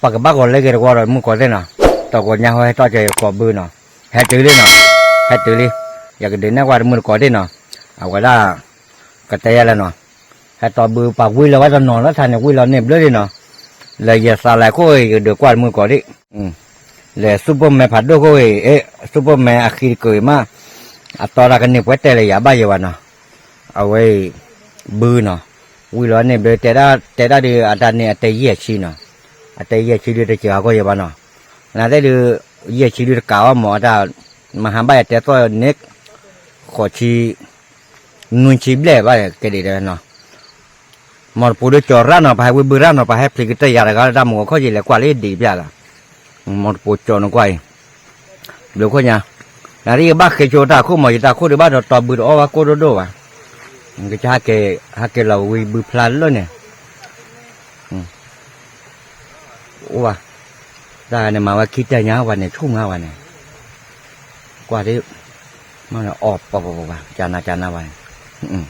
ပကဘၣ်ဂီၤလၢက့ၤတဝီဒီးမုၢ်ကီၢ်သ့ၣ်နီၤ, တကီၢ်ညါဟဲထီၣ်က့ၤကီၢ်ဘုနီၤ, ဟဲတုၤလံနီၤ, ဟဲတုၤလံ, ယကဒုးနဲၣ်ကွၢ်တမုၢ်တကီၢ်သ့ၣ်နီၤ, အဝဲဒၣ် ကတဲယၤလဲၣ်နီၤ, ဟဲတီဘုပှၤဝံလီၤဝဲတနီၤလၢထါန့ၣ် ဝံလီၤန့ၢ်ဘျၢလံနီၤ, လၢယသးလဲၤခိၣ်အံၤ ယကဒုးကွၢ်တမုၢ်တကီၢ်ဒံး, လဲၤ Superman ဖးဒိၣ်ခိၣ်အံၤ, အဲ Superman အဃံတကုာ်အံၤမး, အတီတၢ်ကန့ၢ်ပှဲၤတဲလၢယၤဘၣ်ယဲဘၣ်နီၤ, အဝဲအံၤ ဘုနီၤ, ဝံလီၤန့ၢ်ဘျၢ တဲဒၣ်ဒုး အတၢ်န့ၣ်အတယံာ်ဆံနီၤ, အတယံာ်ဆံဒုးတစှၤကီၢ်ယဲဘၣ်နီၤ, နာ်သ့ၣ်ဒုး ယဲၢ်ဆံဒုးတကးအီၤမး အတၢ် မဟါဘၣ်ယတဲသီၣ်န့ၣ် ဃိးဆံ နွံဆံဘျဲၣ်ဘၣ်ကဲဒံးနီၤ, မီၢ်တပူၤဒုးကၠီၤရၣ်နီၤ ပဟဲဝံဘုရၣ်နီၤ ပဟဲဖျံးကတၢၢ်ယၤတဂၤလၢတၢ်မူအခိၣ်ယံၤလဲၤကွၢ်လၢဒံးပျၢ်လီၤ, မီၢ်တပူၤကၠီၤနကွၢ်အံၤ ဘျုးခိၣ်ညါ, နာ်သ့ၣ်ယကဘၣ်ဃ့ဆိတၢ်ခိၣ်မး ယတၢ်ခိၣ်ဒုးဘၣ်ဒီးတီဘုတအီၣ်ဘၣ်ကိၢ်ဒိၣ်ဒိၣ်ဘၣ်, ကဟဲက့ၤလီၤဝံဘုဖျါလၢန့ၣ်, အိၣ်ဘၣ်, တၢ်ဂၤန့ၣ်မၤဝဲခံတဲာ်ညါဝဲန့ၣ် ဆူၣ်မးဝဲန့ၣ်, ကွၢ်ဒ်, မ့ၢ်အီၣ်ပှၤပှၤပှၤ ကနၤကနၤဝဲန့ၣ်,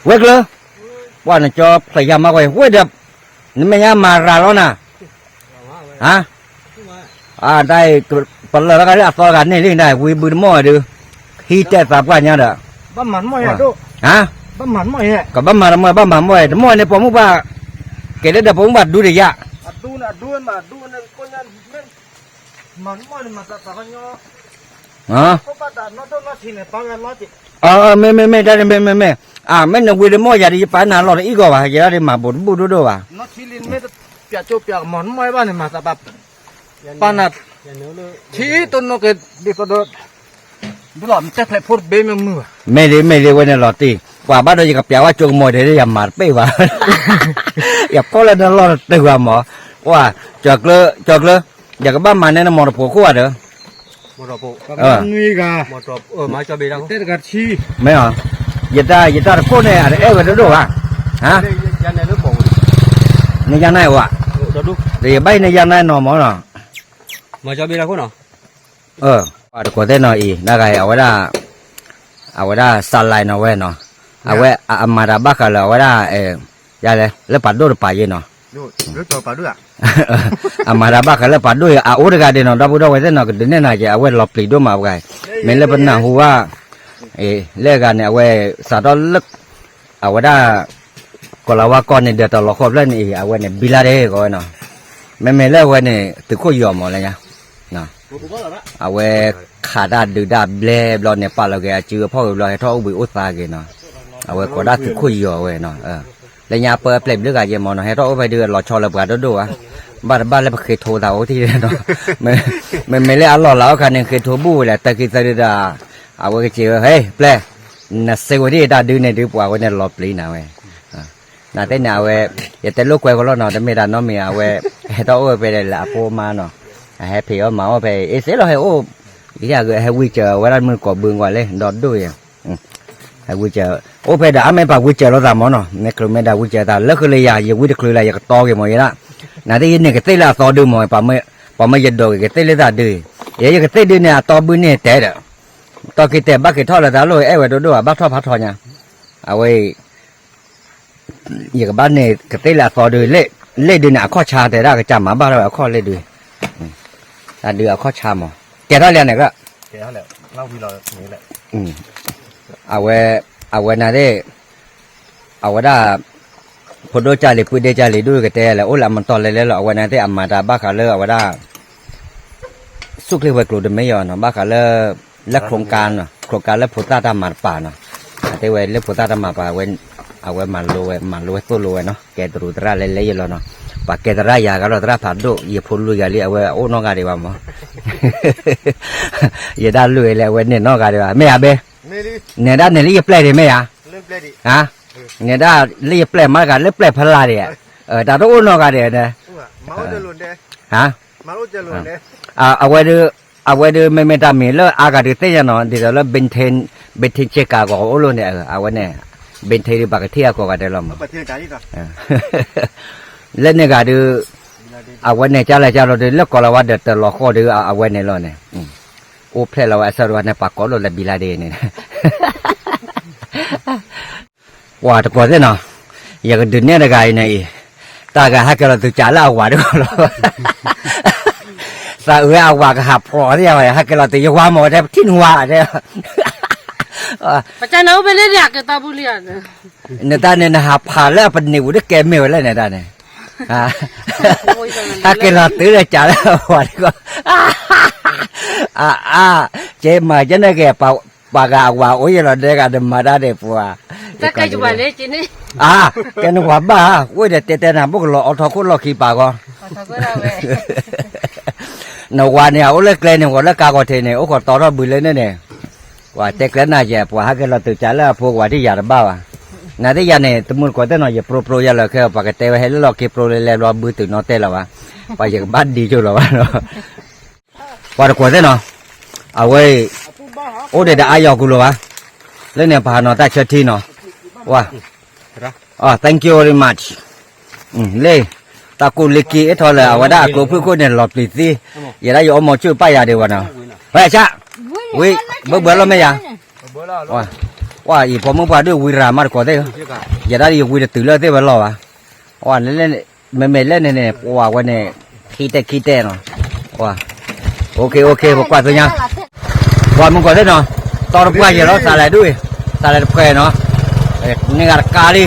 ဝဲကျၢၤ, ပှၤနကၠီဖျၢၣ်ယၤမးဝဲ ဝဲဒီး, နမဲာ်ညါမၤရၤလီၤနၤ, ဟါ, အတၢ်အံၤ ပလၢာ်လီၤဂာ်လၢအသီတဂၤန့ၣ်လံ ဝံဘုတမီၢ်ဝဲဒုး, ဟံးတဲာ်သးပှၢ်ညါဒီး, ဟါ, ကဘၣ်မၤတမီၢ်ဘၣ်မၤမီၢ်ဝဲ တမီၢ်ဝဲန့ၣ် ပိာ်မုၣ်ဘၣ်, ကဲလၢဒီးပိာ်မုၣ်ဘၣ်ဒူတယၤ မ့ၢ် မ့ၢ် မ့ၢ် တၢ်န့ၣ် မ့ၢ် မ့ၢ် မ့ၢ်, အမ့ၢ်နဝံၤတမီၢ်ယၤဒီး ယပာ်နၤလီၢ်တအံၣ်ဂီၢ်ဘၣ် ယဲဒၣ်ဒ်မၤဘိးတဘူၣ်ဒိၣ်ဒိၣ်ဘၣ်, ပၠးကၠိပၠးကမီၤနမီၢ်ဘၣ်န့ၣ် မၤသးပာ်, ပာ်နၤ, ထံတနီၤက့ၤ, ဒ်သိးဒီး, ဒ်လီၤ နတဲဖျဲးဖိတဘ့ၣ်မ့ၢ်မုၢ်ဘၣ်, မ့ၢ်ဒ်မ့ၢ်ဒ်ဝဲန့ၣ်လီၤတံၢ် ပှၤဘၣ်ဒီးယကပၠးဝဲကၠိကမီၤဒ်ယမၤတပ့ၢ်ဘၣ်, ယဖီၣ်လၢနလီၢ်တတုၤဘၣ်မး, ပှၤ, ကၠီၤကျၢ, ကၠီၤကျၢ, ယကဘၣ်မၤန့ၢ်နမီၢ်တဖိးခိၣ်ဘၣ်ဒီး မ့ၢ်, မ့ၢ်, ယတၢ်တခိၣ်န့ၣ် အတအဲၣ်ဝဲဒိၣ်ဒိၣ်ဘၣ်, ဟါ, နယါနါဝဲ, ယဘၣ်အံၤနယါနါနီၢ်မးနီၤ, တကိးသ့ၣ်နီၤအံၤ နဂၤအံၤ အဝဲဒၣ်, အဝဲဒၣ်စးလဲနီၤဝဲနီၤ, အဝဲအမၤတၢ်ဘၣ်ဃးလၢအဝဲဒၣ်, ယၤလဲၣ် လၢပာ်ဒိၣ်တပာ်ယဲနီၤ အမၤတၢ်ဘၣ်ဃးလၢပာ်ဒိၣ်အံၤ အအိၣ်တဂၤဒဲးနီၤ ဒီပုၢ်ဒီဝဲၢ်သ့ၣ်နီၤ ကဒုးနဲၣ်နၤက့ၤ အဝဲလီၤပျံၤဒိၣ်မးဝဲ, မ့ၢ်လၢပနၢ်ဟူဘၣ်, လၢအဂၤန့ၣ် အဝဲစးထီၣ်လၢ, အဝဲဒၣ်, ကီၤလၤဝါကီၢ်န့ၣ် ဒီးတၢ်လီၤဃီဖျၢၣ်န့ၣ်အံၤ အဝဲန့ၣ် ဘံလါဒ့းကီးဝဲနီၤ, မ့မ့ၢ်လၢအဝဲန့ၣ် သုးခိၣ်ယီၤမးလၢညါ အဝဲခးတၢ်ဒုးတၢ်ဘျဲဘျီန့ၣ် ပာ်လီၤက့ၤအစုအဖီၣ်ဂ့ၤဘျီ ဟဲထီၣ်အိၣ်ဘှံးအိၣ်သါက့ၤနီၤ, အဝဲကိးဒၣ်သုးခိၣ်ယီၤဝဲနီၤ, လၢညါပၢအပျဲၢ်ဘျုးဂၤယဲမးနီၤ ဟဲထီၣ်အိၣ်ဖဲဒုးအလီၤဆီလၢပှၤဒိၣ်ဒိၣ်ဧါ, ဘၣ်တဘၣ်လၢပဃ့ထိသးအိၣ်ထံၣ်နီၤ, မ့မ့ၢ်လၢအလီၢ်လၤအိၣ်ခါန့ၣ် ဃ့ထိဘူၣ်ဝဲလဲၣ် တၢ်ခံသၢဒုးဒီး, အဝဲကစံးဝဲ ဟဲပျဲၢ်, နစ့ဝဲဒၣ်တၢ်ဒုးန့ၣ်ဒုးပှၤဝဲန့ၣ်လီၤပျံၤနၤဝဲ နာ်သ့ၣ်န့ၣ် အဝဲ, ယတဲလိာ်ကွဲကလီနီၤ တမ့ၢ်တၢ်နီတမံၤ အဝဲ, ဟဲထီၣ်အိၣ်ဖဲလဲၣ်လၢအဖိမါနီၤ, အဟဲဖံးအီၣ်မၤအီၣ်ဖဲ အ့ၣ်စ့လီၤဟဲအိၣ်, ယဟဲဝံစၢၤဝဲဒၣ်မုၢ်ကိးဘုကွၢ်လဲၣ် ဒီဒိၣ်ယဲ, ဟဲဝံစၢၤ, အိၣ်ဖဲဒီးအါမ့ၢ်ပှၤဝံစၢၤလိာ်သးမးနီၤ မ့ၢ်ချုးမ့ၢ်ဒၣ်ဝံစၢၤသး လၢဃုလၢယၤ ယဝံတချုးလၢယကတီက့ၤမးယဲဒၣ်, နာ်သ့ၣ်ယန့ၢ်ကသ့ၣ်လၢအသီဒုမး ပှၤမၢယဒိးက့ၤကသ့ၣ်လၢသးဒု, ယဲယကသ့ၣ်ဒုန့ၣ် အတီဘုန့ၣ်တဲဒီး, တီက့ၤတဲဘၣ်က့ၤထီၣ်လၢသးလိၣ် အဲၣ်ဝဲဒိၣ်ဒိၣ်ဘၣ်ထီၣ်ဖးထီညါ, အဝဲ ယကဘၣ်န့ၢ်ကသ့ၣ်လၢအသီဒု, လ့ၣ်ဒုန့ၣ် အခီၣ်ဆါတဲဒၣ်ကစၢ်မၤဘၣ်ထီၣ်ဝဲအခီၣ်လ့ၣ်ဒု, တၢ်ဒုအခီၣ်ဆါမး, ကဲထီၣ်လံန့ၣ်, အဝဲ, အဝဲနာ်သ့ၣ်, အဝဲဒၣ်, ဖိဒိၣ်ကၢ်လံၤ ပုၢ်ဒ့ကၢ်လံၤဒုကတဲလဲၣ် အိၣ်လၢအမတီၢ်လဲၤလဲၣ်လီၤ အဝဲနာ်သ့ၣ်အမၤတၢ်ဘၣ်ဃးလၢအဝဲဒၣ် ဆူၣ်ချ့ဝဲၤကျိၤတမ့ၢ်ယီၤနီၤ ဘၣ်ဃးလၢ, လၢ โครงการနီၤ โครงการလၢဖိသၣ်တၢ်မၤတပၤနီၤ, အတဲဝဲလၢဖိသၣ်တၢ်မၤပၤဝဲ, အဝဲမၤလိဝဲ မၤလိဝဲသိၣ်လိဝဲနီၤ ကဲတရူးသရၣ်လဲၤလဲၤယလီၤနီၤ, ပှၤကဲသရၣ်ယၤဂၤလီၤသရၣ်ဖးဒိၣ် ယဖိလူၤယၤလံ အဝဲအိၣ်နီတဂၤဒံးဘၣ်မး, ယဒၣ်လူၢ်အံၤလၢအဝဲန့ၣ်နီတဂၤဒံးဘၣ် မ့ၢ်ဧါဘဲ, နဲဒၣ်န့ၣ်လၢယပျဲၢ်ဒံးမ့ၢ်ဧါ, ဟါ, နဲဒၣ်လၢယပျဲၢ်မၤတဂၤလၢပျဲၢ်ဖီလာ်ဒံး, တၢ်တအိၣ်နီတဂၤဒံး, ဟါ အဝဲဒုး, အဝဲဒုးမ့မ့ၢ်တၢ်မံၤလၢအါဂၤဒုးသ့ၣ်ညါနီၤ ဒ်သိးလၢ ဘ့ထ့ကၤဂီၤအိၣ်လိာ်န့ၣ် အဝဲန့ၣ်, ဘ့ထ့ဒုးပှၤကထံၣ်အကိးဂၤဒဲးလီၤမး, လၢန့ၣ်ဂၤဒုး, အဝဲန့ၣ်ကလဲၤကလီၤဒုး လၢကီၤလၤဝါဒီးတၢ်လီၤဃီဒုး အဝဲန့ၣ်လီၤန့ၣ်, အိၣ်ဖျဲၣ်လီၤဝဲအဆၢဒိၣ်န့ၣ် ပှၤကိးလိာ်လၢဘံလါဒ့န့ၣ် ပှၤတကိးသ့ၣ်နီၤ, ယကဒုးနဲၣ်တဂၤအံၤန့ၣ်အံၤ, တၢ်ဂၤဟဲက့ၤလီၤတုၤကးလၢအဝၤတဂီၢ်လီၤ, သးအုးဝဲအဝၤကဟးဖျိးသ့ၣ်ယၤဝဲ ဟဲက့ၤလီၤတုၤယဝၤမ့ၢ်ဝဲဒၣ် ပထံၣ်နဝၤဒဲး, ပကနအိၣ်ဖဲန့ၣ် ကဲသီပူလံဧါ, နတၢ်န့ၣ် နဟးဖးလၢအပနံာ်ပူၤတကဲမ့ၢ်ဝဲလဲၣ်န့ၣ်တၢ်န့ၣ်, ဟဲက့ၤလီၤတုၤလၢကးလၢအဝၤတဂီၢ်, အါအါ, ကဲမၤကဲန့ၣ်က့ၤ ပှၤဂၤအဝၤအိၣ်ယဲလီၤဒဲးဂၤဒီးမၤတၢ်ဒဲးပှၤ, တၢ်ကဲယဝၤန့ၣ်, အါ, ကဲနဝၤဘၣ်ဧါ, အိၣ်ဒီးတဲတဲနၤ ဘိၣ်ကလီၤအီထီခိၣ်လီၢ်ခံပာ်ဂီၢ်, နဝၤန့ၣ် အအိၣ်လၢကျဲန့ၣ် ဂီၤလၢကါဂီၤထံးန့ၣ် အိၣ်ခိးတီထီၣ်ဘုးလၢန့ၣ်န့ၣ်, ပှၤတဲကျဲနၤယဲ ပှၤဟဲက့ၤလီၤတုၤကးလၢအဖိကွၢ်ဒ်ယၤတဘၣ်ဘၣ်, နသ့ၣ်ယၤန့ၣ် တမုၢ်တကိးသ့ၣ်နီၤ ယပြိပြိယဲလီၤခဲ ပှၤကတဲဝဲဟဲလၢလီၢ်ခံပြိလၢလဲၤဘျီဘုတုၤနီၣ်တဲလီၤဘၣ်, ပှၤယကဘၣ်ဒံးကၠိလီၤဘၣ်နီၤ ပှၤတကိးသ့ၣ်နီၤ, အဝဲ အိၣ်ဒီးတအါယီၤကူလိာ်ဘၣ်, လၢန့ၣ်ပဟးနီၤတၢ်ဆၢထံနီၤ, ဝါ, thank you very much, လၢ တၢ်ကူၣ်လ့က့အထီလၢအဝဲဒၣ်အကျိဖုၣ်ခိၣ်န့ၣ် လီၤပျံၤသ့, ယဲဒၣ်ယအိၣ်မီၤဆူၣ်ပၢ်ယၤဒံးဝဲနီၤ, ဝဲဆၣ်, ဝံၤ ဘၢဘၢလီၤမ့ၢ်ယၤ ဝါ, ယဖိမုၣ်ပှၢ်ဒုးဝံရၤမးတကိးသ့ၣ်, ယဲဒၣ်ယဝံတတုၤလၢသ့ၣ်ဝဲလီၤဘၣ်, မ့မ့ၢ်လၢန့ၣ်န့ၣ် ပှၤဝဲန့ၣ် ခံတဲခံတဲနီၤ, ဝါ, ပကွၢ်သ့ၣ်ညါ, ပှၤမုၢ်ကီၢ်သ့ၣ်နီၤ, တီတပှၢ်ယဲၢ်လီၤ သးလဲၤဒူၣ်, သးလဲၤတဖှဲးနီၤ, န့ၢ်ဂၤတကါလံ,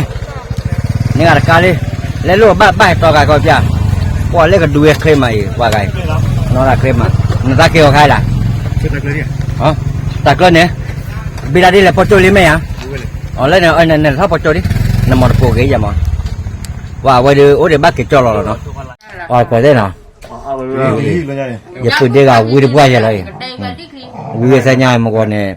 န့ၢ်ဂၤတကါလံ, လဲလိာ်ဘၣ်ဘၣ်ဟဲတီဂၤကီၢ်ပျၢ်, ပှၤလၢကဒူဝဲချ့မးအံၤ ပှၤဂၤအံၤ, နီၢ်တၢ်ချ့မး, နတၢ်က့ၤအီၤခါလၢ် တၢ်ကျၢၢ်န့ၣ်, ဘံၣ်တၢ်ဒ်လဲၣ်ပိာ်ကၠိလံမ့ၢ်ဧါ, အီၤလၢန့ၣ် နထီၣ်ပိာ်ကၠိဒ်, နမၤတပိာ်က့ၤယဲမး, ပှၤဝဲဒုးအိၣ်ဒံးဘၣ်က့ၤကၠီလီၤလီၤနီၤ, အီၤကွဲးသ့ၣ်နီၤ, ယပုၢ်ဒ့ဂၤဝံတပှၢ်ယဲၢ်လီၤအံၤ, ဝံသ့ၣ်ညါမ့ၢ်ဂီၤန့ၣ်,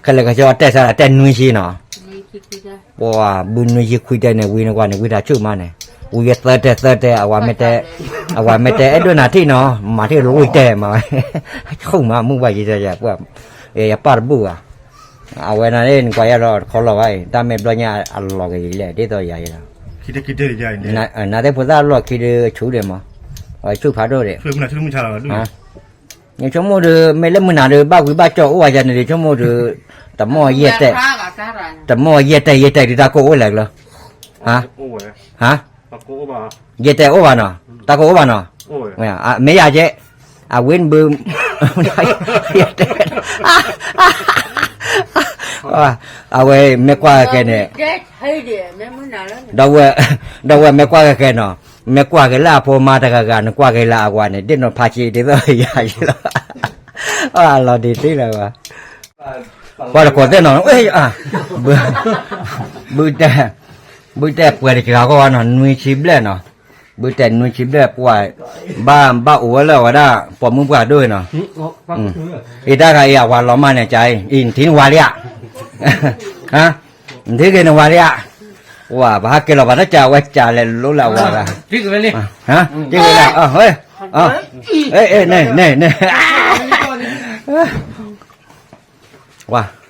ခဲလၢာ်ခဲဆ့အီၤတဲဆါအတဲနွံဆံနီၤ ပှၤဘုနွံဆံခွံတဲန့ၣ် ဝံနကွၢ်န့ၣ် ဝံတၢ်ဆူၣ်မးန့ၣ်, ဝံယသၢတဲသၢတဲ အဝၤမ့ၢ်တဲ, အဝၤမ့ၢ်တဲ အဲၣ်ဒိးနၤထံၣ်နီၤ မၤထံၣ်လီၤဝံတဲမးဝဲ, ဆူၣ်မးမုၢ်ဘၣ်ယံၤယပှၢ်, ယပၢ်တဘူၣ်ဘၣ်, အဝဲန့ၣ် နကွၢ်ယၤလီၤတခီလီၤဘၣ်အံၤ တၢ်မ့ၢ်ဘျီညါအလီၤကယံာ်လဲၣ် ဒ်သိးယၤယံၤလီၤ, နသ့ၣ်ဖိသၣ်လီၢ်ခံဒုးဆူၣ်ဒံးမး, ဆူၣ်ဖးဒိၣ်ဒံး ယဆိကမိၣ်ဒီး မ့ၢ်လၢမုၢ်နၤဒီး ဘၣ်ဝံဘၣ်ကၠီအိၣ်ဝဲယၤန့ၣ်ဒီး ဆိကမိၣ်ဒီး တမီၢ်ယဲၢ်တဲာ်, တမီၢ်ယဲၢ်တဲာ်ယဲၢ်တဲာ်ဒုးတၢ်ကိၢ်အိၣ်လဲၣ်ကျၢၤ, ဟါ, ယဲၢ်တဲာ်အိၣ်ဘၣ်နီၤ, တၢ်ကိၢ်အိၣ်ဘၣ်နီၤ, မ့ၢ်ယၤကဲ, အဝဲနဘု, ယဲၢ်တဲာ်, အဝဲမ့ၢ်ကွၢ်ကဲန့ၣ် ဒီးဝဲမ့ၢ်ကွၢ်ကဲကဲနီၤ, မ့ၢ်ကွၢ်က့ၤလၢအဖိမါတဂၤဂၤ နကွၢ်က့ၤလၢအဝၤန့ၣ် ဒ်နီၤဖးဆံဒ်သိးယၤယံၤလီၤ, အလီၤဒံးတံၢ်လၢၤဘၣ်, ပှၤတကိးသ့ၣ်နီၤ, ဘု, ဘုတဲ, ဘုတဲပှဲၤတစှၤကီၢ်ဝဲနီၤ နွံဆံဘျဲၣ်နီၤ, ဘုတဲနွံဆံဘျဲၣ်ပှၤ, ဘၣ်ဘၣ်အိၣ်ဝဲလၢအဝဲဒၣ် ပိာ်မုၣ်ပှၢ်ဒိၣ်နီၤ, အံၤတၢ်ဂၤအံၤအဝၤလီၤမးန့ၣ် ကၢ်အံၤ အံၤနထံၣ်နဝၤလံဧါ နထံၣ်က့ၤနဝၤလံဧါ, ဝၤ ပဟးက့ၤလီၤဘၣ်တၢ်ကၢ်ဝဲကၢ်လဲၤလိလၢအဝၤဂၤ, က့ၤဝဲလၢ, န့ၣ်, န့ၣ်, ဝၤ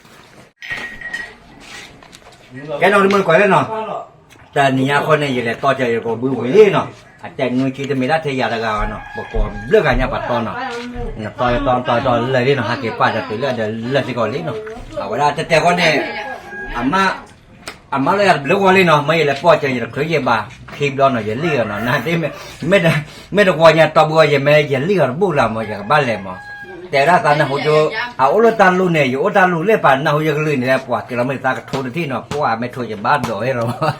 ကဲနီၤ တမုၢ်တကိးလၢနီၤ, တနံၤညါဃီန့ၣ် ယလဲၤတီၢ်ကၢၤယကိာ်ဘုဝံၤလံနီၤ, အတဲနွံဆံတမ့ၢ်ဒၣ်ထဲယၤတဂၤဘၣ်နီၤ, ပကိးဘျၢဂၤညါပှၤတီနီၤ, နတီတီတီတီလၢာ်လံနီၤ, ဟးက့ၤကွၢ်တတုၤလၢဒီးလၢာ်စ့ၢ်ကီးလံနီၤ, အဝဲဒၣ်တဲတဲဃီန့ၣ်, အမါ အမါလၢယၤတဘျုးဂီၤလံနီၤ, မ့ၢ်ယလဲၤပီၢ်ကၢၤ ယတချုးယဘၣ်ခံဘျီနီၤ, ယလံၣ်အီၤနီၤ, နမ့ၢ်တဂီၤညါတီဘုဂီၤ ယမ့ၢ်ယလံၣ်အီၤတဘူၣ်လၢမး ယကဘၣ်လဲၤမး, တဲဒၣ်သးနၢ်ဟူကၠိ, အအိၣ်လၢတၢ်လူၤန့ၣ် ယအိၣ်တၢ်လူၤလၢပှၤနၢ်ဟူယကလုၢ်န့ၣ် ပှၤက့ၤလီၤမ့ၢ်သးကထိတထံၣ်နီၤ, ပှၤမ့ၢ်ထိယဘၣ်ဒိးဟဲလီၤ,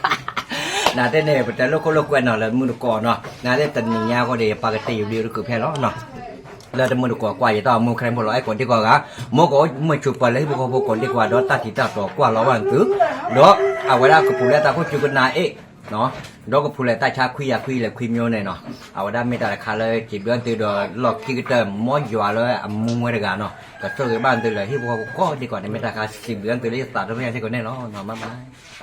နတဲန့ၣ် ပတဲလိာ်ခိၣ်လိာ်ကွဲနီၤ လၢမုၢ်တကိးနီၤ, နတဲတနံၤညါဃီဒီး ယပာ်ကတဲယဝံၤတကုးဖဲလီၤနီၤ လၢတမုၢ်တကိးကွၢ်ယတၢ်အိၣ်မူခဲမုၢ်လီၤ အဲၣ်ကိးဒံကီးဂၤ, မိၢ်ကအိၣ်မုာ်ဆိးပၢၤလၢဟံၣ်ဖိဃီဖိကိးဒံကီးဒီးတၢ်တံၤတၢ်တီၤကွၢ်လီၤဘၣ်သု, ဒီးအဝဲဒၣ်ကပူၤလၢတၢ်ခိၣ်စူၤကနါအ့ၣ်, ဒီးကပူၤလၢတၢ်ဆါခွံယၤခွံလဲၤခွံမျိုးန့ၣ်နီၤ, အဝဲဒၣ်မ့ၢ်တၢ်တခါလၢစံးဘျုးသုဒီးလီၢ်ခံကတၢၢ် မီယွၤလၢအမူဝဲတဂၤနီၤ, ကဆိၣ်ဂ့ၤဘၣ်သုလၢဟံၣ်ဖိဃီဖိကိးဒံကီးန့ၣ် မ့ၢ်တၢ်ခါစံးဘျုးသုလၢယသးဒိၣ်မ့ၢ်စ့ၢ်ကီးန့ၣ်လီၤ, မၤမၤ